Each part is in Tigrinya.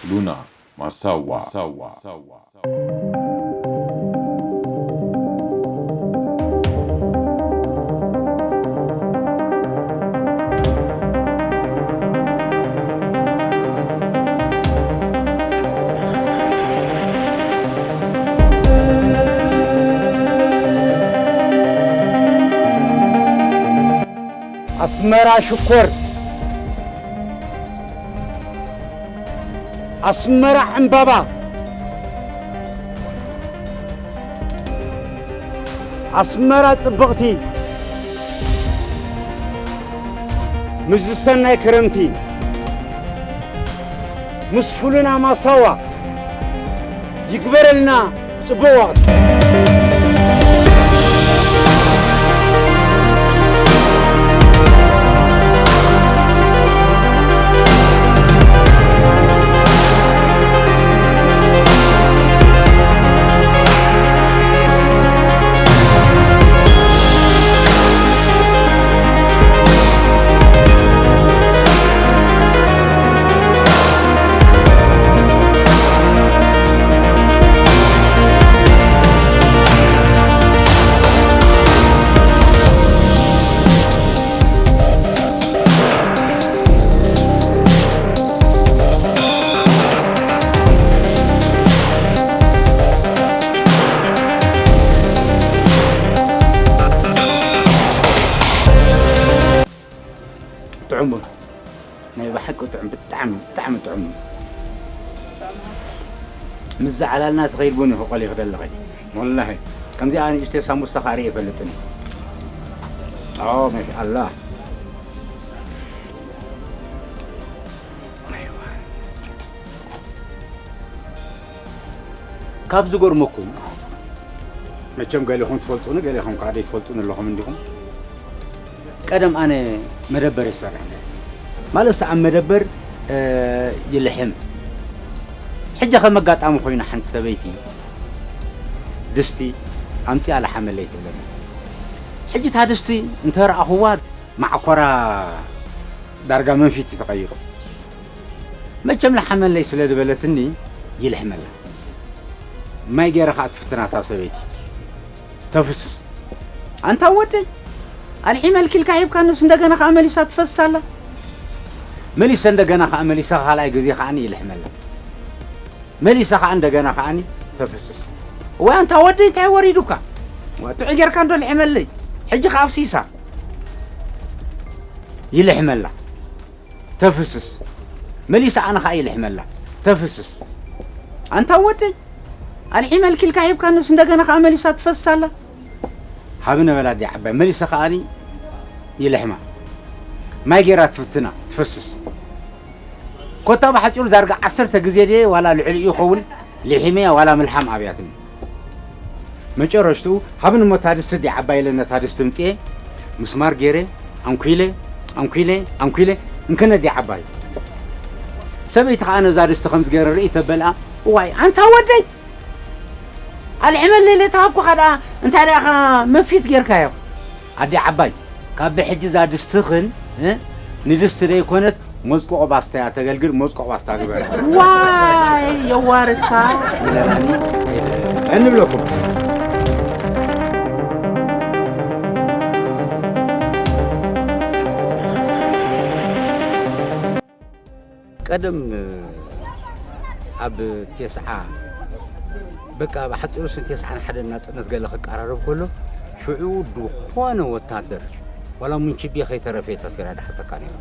ሉና ማሳዋ። ኣስመራ ሽኮር፣ ኣስመራ ዕምባባ፣ ኣስመራ ጽብቕቲ፣ ምስዚ ሰናይ ክረምቲ፣ ምስ ፍሉና ማሳዋ ይግበረልና ጽቡቕ ወቕቲ። ጥዑም ቡን። ናይ ብሓቂ ጥዑም፣ ብጣዕሚ፣ ብጣዕሚ ጥዑም። ምስ ዝዓላልና ትኸይድ ቡን እዩ ክቆል ይኽደለኸ። ወላሂ፣ ከምዚኣ ንእሽተይ ሳምቡሳ ከዓ ርእየ ይፈልጥን እየ። ኦ፣ ማሻኣላህ። ኣይዋ። ካብ ዝገርመኩም፣ መቸም ገሌኹም ትፈልጡኒ፣ ገሌኹም ከዓ ዘይትፈልጡኒ ኣለኹም እንዲኹም። ቀደም ኣነ መደበር ይሰርሕ ነይረ። ማለት፣ ሰዓብ መደበር፣ እ፣ ይልሕም። ሕጂ ከም ኣጋጣሚ ኮይኑ ሓንቲ ሰበይቲ ድስቲ ኣምጺኣ ለሓመለይ ትብለኒ። ሕጂ እታ ድስቲ እንተ ረኣኹዋ ማዕኮራ ዳርጋ መንፊት እዩ ተቐይሩ። መቸም ለሓመለይ ስለ ዝበለትኒ ይልሕመላ። ማይ ገይረ ኸኣ ትፍትና እታ ሰበይቲ። ተፍስስ። ኣንታ ወደይ፣ ኣልሒመልኪ ኢልካ ሂብካንስ እንደገና ኸኣ መሊሳ ትፈስስ ኣላ። መሊሰ እንደገና ኸኣ መሊሳ ካልኣይ ግዜ ኸኣኒ ይልሕመላ። መሊሳ ኸኣ እንደገና ኸኣኒ ተፍስስ። እዋይ ኣንታ ወደይ እንታይ ወሪዱካ? ዋ ጥዑይ ጌርካ እንዶ ልሕመለይ። ሕጂ ኸኣ ኣፍሲሳ። ይልሕመላ። ተፍስስ። መሊሳ ኣነ ኸኣ ይልሕመላ። ተፍስስ። ኣንታ ወደይ፣ ኣልሒመልኪ ኢልካ ሂብካንስ እንደገና ኸኣ መሊሳ ትፈስስ ኣላ። ሃቢ ነበላ ኣዲ ዓባይ፣ መሊሳ ኸኣኒ ይልሕማ። ማይ ጌራ ትፍትና፣ ትፈስስ። ኮታ ብሓጺሩ ዳርጋ ዓሰርተ ግዜ ድየ ዋላ ልዕሊኡ ይኸውን፣ ልሒመያ ዋላ ምልሓም ኣብያትኒ። መጨረሽትኡ፣ ሃብኒ እሞ እታ ድስቲ ኣዲ ዓባይ ኢለ ነታ ድስቲ ምጽኤ፣ ምስማር ገይረ፣ ኣንኲለ፣ ኣንኲለ፣ ኣንኲለ፣ እንክነ ኣዲ ዓባይ። ሰበይቲ ኸኣ ነዛ ድስቲ ከምዚ ገይረ ርእይ ተበልኣ፣ እዋይ፣ ኣንታ ወደይ! ኣልዕመለይ ኢለ ተሃብኩኻ ደኣ፣ እንታይ ደኣ ኢኻ መንፊት ጌርካዮ? ኣዲ ዓባይ፣ ካብ ብሕጂ እዛ ድስትኽን፣ እ፣ ንድስቲ ደይኮነት፣ መዝቆቕ ባስታ እያ ተገልግል፣ መዝቆቕ ባስታ ግበር። ዋይ፣ የዋርድካ። እንብለኩም። ቀደም ኣብ ቴስዓ፣ በቃ፣ ብሓጺሩ ስን ቴስዓን ሓደን ናጽነት ገለ ክቀራረብ ከሎ፣ ሽዑ ድኾነ ወታደር፣ ዋላ ሙንችቤ ከይተረፈ እዩ ታሲራ ድሓተካ ነይሩ።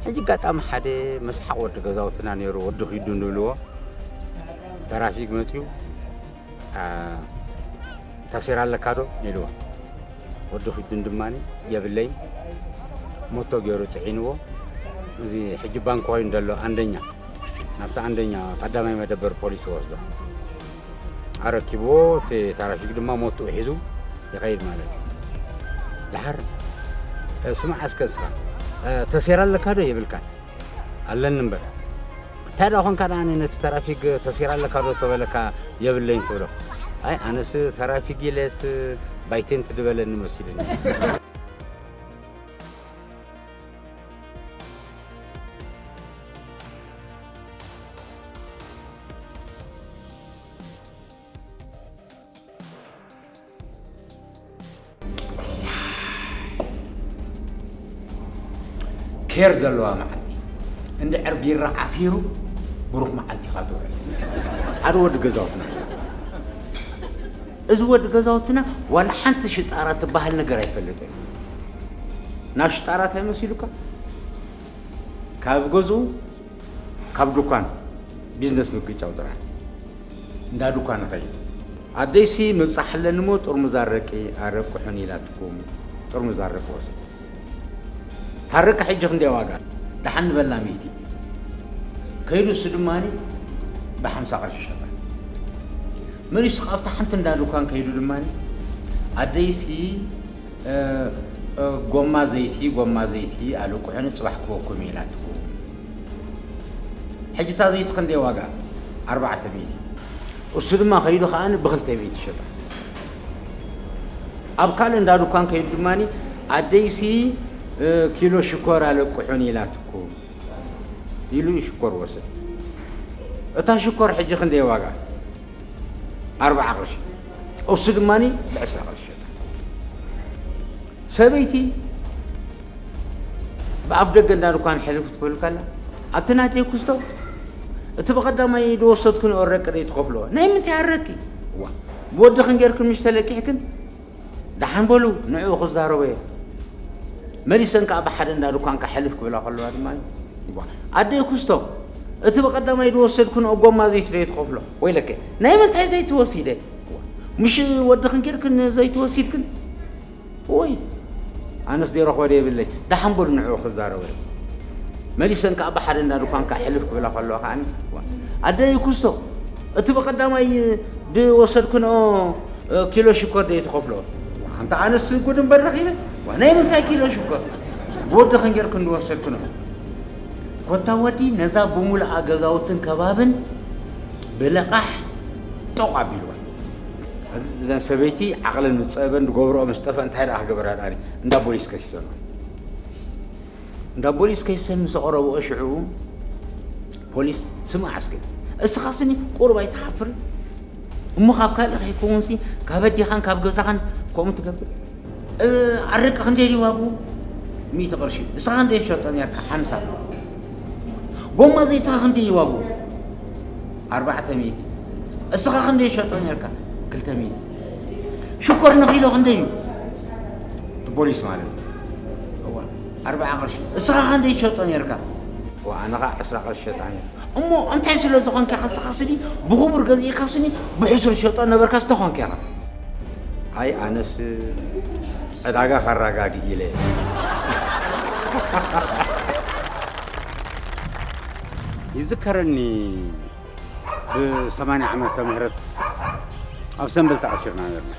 ሕጂ ኣጋጣሚ ሓደ መስሓቕ ወዲ ገዛውትና ነይሩ፣ ወዲ ኺዱ ንብልዎ፣ ተራፊግ መጺኡ፣ አ፣ ታሲራ ኣለካ ዶ? ኢልዎ። ወዲ ኺዱን ድማ፣ የብለይን። ሞቶ ገይሩ ጽዒንዎ። እዚ ሕጂ ባንክ ኮይኑ ዘሎ ኣንደኛ፣ ናብቲ ኣንደኛ ቀዳማይ መደበር ፖሊስ ይወስዶ። ኣረኪብዎ፣ እቲ ተራፊክ ድማ ሞትኡ ሒዙ ይኸይድ ማለት እዩ። ደሓር፣ እ፣ ስማዕ እስከ ንስኻ፣ እ፣ ተሴራ ኣለካ ዶ የብልካን? ኣለኒ እምበር። እንታይ ደኣ ኾንካ ደኣ ነቲ ተራፊክ ተሲራ ኣለካ ዶ ተበለካ የብለይን ትብሎ? ኣይ ኣነስ ተራፊክ ኢለስ ባይቴንት ድበለኒ መሲሉኒ። ሄር ዘለዋ መዓልቲ እንድዕር ቢራ ዓፊሩ ብሩኽ መዓልቲ ኢኻ ትውዕል። ሓደ ወዲ ገዛውትና፣ እዚ ወዲ ገዛውትና ዋላ ሓንቲ ሽጣራ ትበሃል ነገር ኣይፈልጥን። ናብ ሽጣራ እንታይ መሲሉካ? ካብ ገዝኡ፣ ካብ ድኳን፣ ቢዝነስ ምግጫው ጥራሕ። እንዳ ድኳን ይኸይድ። ኣደይሲ ምብጻሕ ኣለኒ እሞ ጥርሙዝ ኣረቂ ኣረቅሑን ኢላትኩም፣ ጥርሙዝ ኣረቂ ወሰደ። ታረቂ ሕጂ ክንደይ ዋጋ? ደሓን ንበላ ሚእቲ። ከይዱ እሱ ድማ ብሓምሳ ቅርሺ ሸጠ። መሊሱ ካብታ ሓንቲ እንዳ ድኳን ከይዱ ድማ ኣደይሲ እ፣ እ፣ ጎማ ዘይቲ፣ ጎማ ዘይቲ ኣለቁሑኒ ጽባሕ ክወኩም ኢላትኩም። ሕጂ እታ ዘይቲ ክንደይ ዋጋ? ኣርባዕተ ሚእቲ። እሱ ድማ ከይዱ ከኣ ብኽልተ ሚእቲ ሸጠ። ኣብ ካልእ እንዳ ድኳን ከይዱ ድማ ኣደይሲ፣ እ፣ ኪሎ ሽኮር ኣለቁሑኒ ኢላትኩም ኢሉ ሽኮር ወሰደ። እታ ሽኮር ሕጂ ክንደይ ዋጋ? ኣርብዓ ቅርሺ። እሱ ድማ ብዕስራ ቅርሺ ሸጠ። ሰበይቲ ብኣፍ ደገ እንዳ ድኳን ሕልፍ ክትብል ከላ፣ ኣብቲ ናይ ኣደይ ኩስቶ፣ እቲ ብቐዳማይ ዝወሰድኩን ኣረቂ ደይ ትኸፍልኦ። ናይ ምንታይ ኣረቂ? ዋ፣ ብወድኽን ጌርክን ምሽ ተለቂሕክን? ደሓን በሉ፣ ንዕኡ ክዛረቦ እየ። መሊሰን ከኣ ብሓደ እንዳ ድኳን ከሕልፍ ክብላ ከለዋ ድማ፣ ዋ፣ ኣደይ ኩስቶ፣ እቲ ብቐዳማይ ዝወሰድኩን ጎማ ዘይቲ ደይ ትኸፍሎ? ወይለከ፣ ናይ ምንታይ ዘይቲ ወሲደ? ዋ፣ ምሽ ወድኽን ጌርክን ዘይቲ ወሲድክን? ወይ፣ ኣነስ ደይ ረኽቦ ደይ የብለይ። ደሓን በሉ ንዕኡ ክዛረቦ እየ። መሊሰን ከኣ ብሓደ እንዳ ድኳን ከሕልፍ ክብላ ከለዋ ከኣ፣ ዋ፣ ኣደይ ኩስቶ፣ እቲ ብቐዳማይ ዝወሰድክንኦ እ፣ ኪሎ ሽኮር ደይ ትኸፍሎ? ኣንታ ኣነስ ጉድ እምበር ረኺበ። ዋ፣ ናይ ምንታይ ኪሎ ሽኮር? ብወድኽን ጌርክን ዝወሰድክንኦ። ኮታ ወዲ ነዛ ብምሉኣ ገዛውትን ከባብን ብለቓሕ ጦቕ ኣቢልዋ። እዚ፣ እዘን ሰበይቲ ዓቕለን ምስ ጸበን ዝገብርኦ ምስ ጠፍአ እንታይ ደኣ ክገብራ ደኣ እንዳ ፖሊስ ከሲሰን። እንዳ ፖሊስ ከሲሰን ምስ ኣቕረብኦ ሽዑ ፖሊስ ስማዕ እስከ እስኻ ስኒ ቁሩብ ኣይትሓፍርን? እሞ ካብ ካልእ ከይከውንሲ ካብ ኣዴኻን ካብ ገዛኻን ከምኡ ትገብር? እ፣ ኣረቂ ክንደይ ድዩ ዋግኡ? ሚእቲ ቅርሺ። እስኻ ክንደይ ትሸጦ ነርካ? ሓምሳ። ጎማ ዘይትኻ ክንደይ እዩ ዋግኡ? ኣርባዕተ ሚእቲ። እስኻ ክንደይ ትሸጦ ነርካ? ክልተ ሚእቲ። ሽኮር ንኪሎ ክንደይ እዩ? እቲ ፖሊስ ማለት እዩ። እዋ፣ ኣርብዓ ቅርሺ። እስኻ ክንደይ ትሸጦ ነርካ? እዋ፣ ኣነ ኸዓ ዕስራ ቅርሺ ሸጣ ነይረ። እሞ እንታይ ስለ ዝኾንካ ኢኻ እስኻ ስኒ ብኽቡር ገዚእካ ስኒ ብሕሱር ትሸጦ ነበርካ ዝተኾንካ ኢኻ? ኣይ ኣነስ ዕዳጋ ከረጋግእ ኢለ። ይዝከረኒ ብሰማንያ ዓመተ ምህረት ኣብ ሰምበል ተኣሲርና ነርና።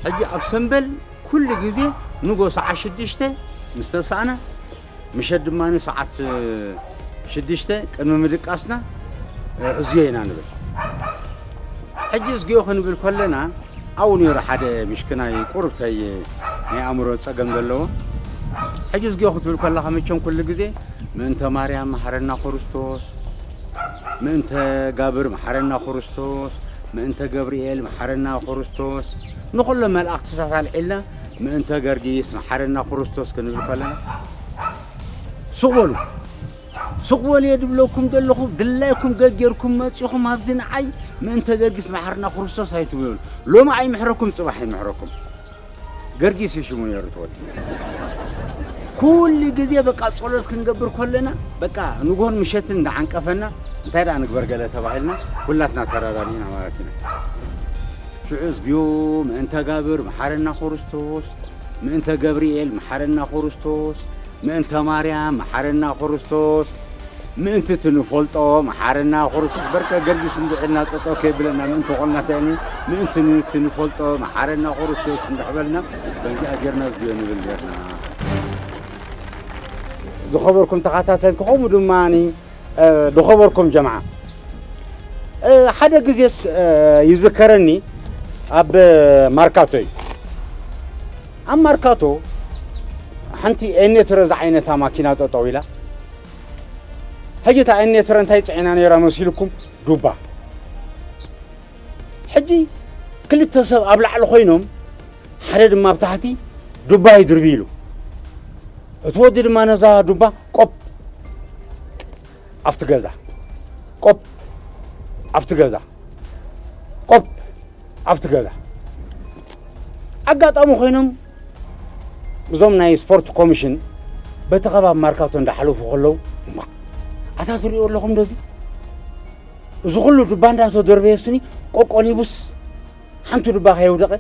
ሕጂ ኣብ ሰምበል ኩሉ ግዜ ንጎ ሰዓት ሽዱሽተ ምስ ተብሳእና ምሸት ድማ ሰዓት ሽዱሽተ ቅድሚ ምድቃስና እዝዮ ኢና ንብል። ሕጂ እዝግዮ ክንብል ከለና ኣብኡ ነይሩ ሓደ ምሽክናይ ቁሩብተይ ናይ ኣእምሮ ጸገም ዘለዎ። ሕጂ እዝግዮ ክትብል ከለኻ መቸም ኩሉ ግዜ ምእንተ ማርያም መሓረና ክርስቶስ፣ ምእንተ ጋብር መሓረና ክርስቶስ፣ ምእንተ ገብርኤል መሓረና ክርስቶስ፣ ንኹሎም መላእኽትታት ኣልዒልና ምእንተ ገርጊስ መሓረና ክርስቶስ ክንብል ከለና ሱቕ በሉ። ሱቕ በሉ እየ ድብለኩም ዘለኹ፣ ድላይኩም ገጌርኩም መጺኹም ኣብዚ ንዓይ ምእንተ ገርጊስ መሓርና ክርስቶስ ኣይትብሉ። ሎሚ ኣይምሕረኩም፣ ጽባሕ ኣይምሕረኩም። ገርጊስ እዩ ሽሙ ነይሩ ተወዲ። ኩሉ ግዜ በቃ ጸሎት ክንገብር ከለና በቃ ንግሆን ምሸትን እንዳዓንቀፈና እንታይ ደኣ ንግበር ገለ ተባሂልና ኩላትና ተረዳዲእና ማለት ኢና። ሽዑ እዝግዮ ምእንተ ጋብር መሓረና ክርስቶስ፣ ምእንተ ገብርኤል መሓረና ክርስቶስ፣ ምእንተ ማርያም መሓረና ክርስቶስ፣ ምእንቲ እቲ ንፈልጦ መሓረና ክርስቶስ። በርከ ገርጊስ እንድዕልና ጠጠው ከይብለና ምእንቲ ቆልናተኒ ምእንቲ ን-፣ እቲ ንፈልጦ መሓረና ክርስቶስ እንድሕበልና በዚኣ ጌርና እዝግዮ ንብል ኔርና። ዝኸበርኩም ተኸታተልቲ፣ ከምኡ ድማ እ፣ ዝኸበርኩም ጀምዓ፣ እ፣ ሓደ ግዜስ፣ እ፣ ይዝከረኒ ኣብ ማርካቶ እዩ። ኣብ ማርካቶ ሓንቲ ኤኔትረ ዝዓይነታ ማኪና ጠጠው ኢላ። ሕጂ እታ ኤኔትረ እንታይ ጽዒና ነይራ መሲልኩም? ዱባ። ሕጂ ክልተ ሰብ ኣብ ላዕሊ ኮይኖም ሓደ ድማ ኣብ ታሕቲ ዱባ ይድርቢ ኢሉ። እቲ ወዲ ድማ ነዛ ዱባ ቆብ ኣብቲ ገዛ፣ ቆብ ኣብቲ ገዛ፣ ቆብ ኣብቲ ገዛ። ኣጋጣሚ ኮይኖም እዞም ናይ ስፖርት ኮሚሽን በቲ ከባቢ ማርካቶ እንዳሓለፉ ከለዉ፣ እማ ኣታ ትሪኦ ኣለኹም ዶ እዚ? እዚ ኩሉ ዱባ እንዳተደርበየ ስኒ ቆቆሊቡስ ሓንቲ ዱባ ከየውደቐ፣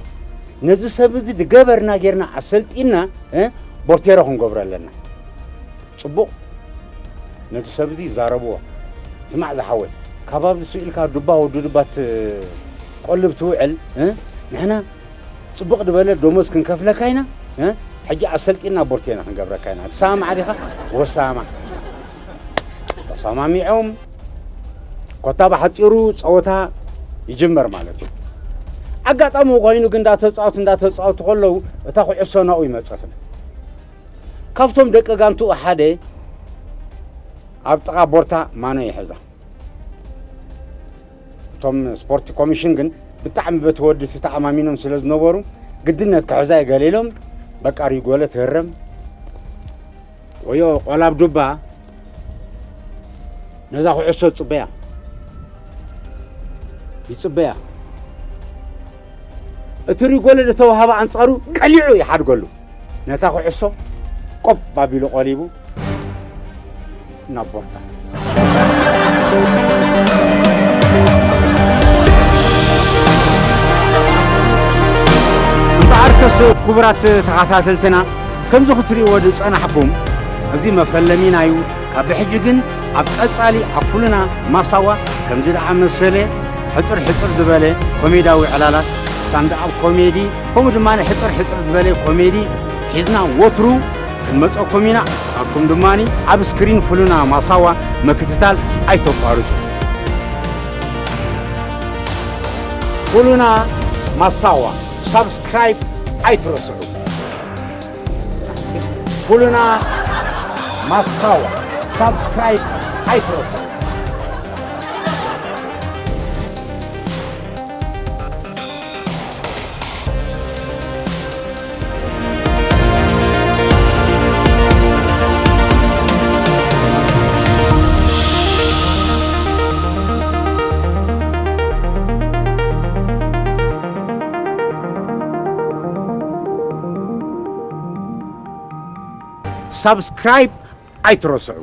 ነዚ ሰብ እዚ ድገበርና ጌርና ኣሰልጢና፣ እ፣ ቦርቴሮ ክንገብሮ ኣለና። ጽቡቕ፣ ነቲ ሰብ እዚ ይዛረብዎ። ስማዕ ዝሓወይ፣ ካብ ኣብዚ ስኢልካ ዱባ ወዲ ዱባ ትቆልብ ትውዕል፣ እ፣ ንሕና ጽቡቕ ዝበለ ደሞዝ ክንከፍለካ ኢና፣ እ፣ ሕጂ ኣሰልጢና ቦርቴና ክንገብረካ ኢና። ትሰማማዕ ዲኻ? ወሳማ። ተሰማሚዖም፣ ኮታ ብሓጺሩ ጸወታ ይጅመር ማለት እዩ። ኣጋጣሚ ኮይኑ ግን እንዳተጻወቱ፣ እንዳተጻወቱ ከለዉ እታ ኩዕሶ ናብኡ ይመጸትና። ካብቶም ደቂ ጋንትኡ ሓደ ኣብ ጥቓ ቦርታ ማኖ ይሕዛ። እቶም ስፖርት ኮሚሽን ግን ብጣዕሚ በቲ ወዲ እቲ ተኣማሚኖም ስለ ዝነበሩ፣ ግድነት ክሕዛ እየ ገለ ኢሎም፣ በቃ ሪጎለ ትህረም። ወዮ ቆላብ ዱባ ነዛ ኩዕሶ ጽበያ፣ ይጽበያ። እቲ ሪጎለ ዝተዋህበ ኣንጻሩ ቀሊዑ ይሓድገሉ። ነታ ኩዕሶ ቆብ ኣቢሉ ቆሊቡ ናብ ቦርታ። እምበኣርከስ ክቡራት ተኸታተልትና፣ ከምዚ ክትርእይዎ ዝጸናሕኩም፣ እዚ መፈለሚና እዩ። ካብ ብሕጂ ግን ኣብ ቀጻሊ ኣብ ፍሉና ማሳዋ ከምዚ ደኣ መሰለ ሕጽር ሕጽር ዝበለ ኮሜዳዊ ዕላላት፣ ስታንድኣፕ ኮሜዲ፣ ከምኡ ድማ ሕጽር ሕጽር ዝበለ ኮሜዲ ሒዝና ወትሩ ክንመጸኩም ኢና። ንስኻትኩም ድማ ኣብ ስክሪን ፍሉና ማሳዋ ምክትታል ኣይተቋርጹ። ፍሉና ማሳዋ ሳብስክራይብ ኣይትረስዑ። ፍሉና ማሳዋ ሳብስክራይብ ኣይትረስዑ። ሳብስክራይብ ኣይትረስዑ።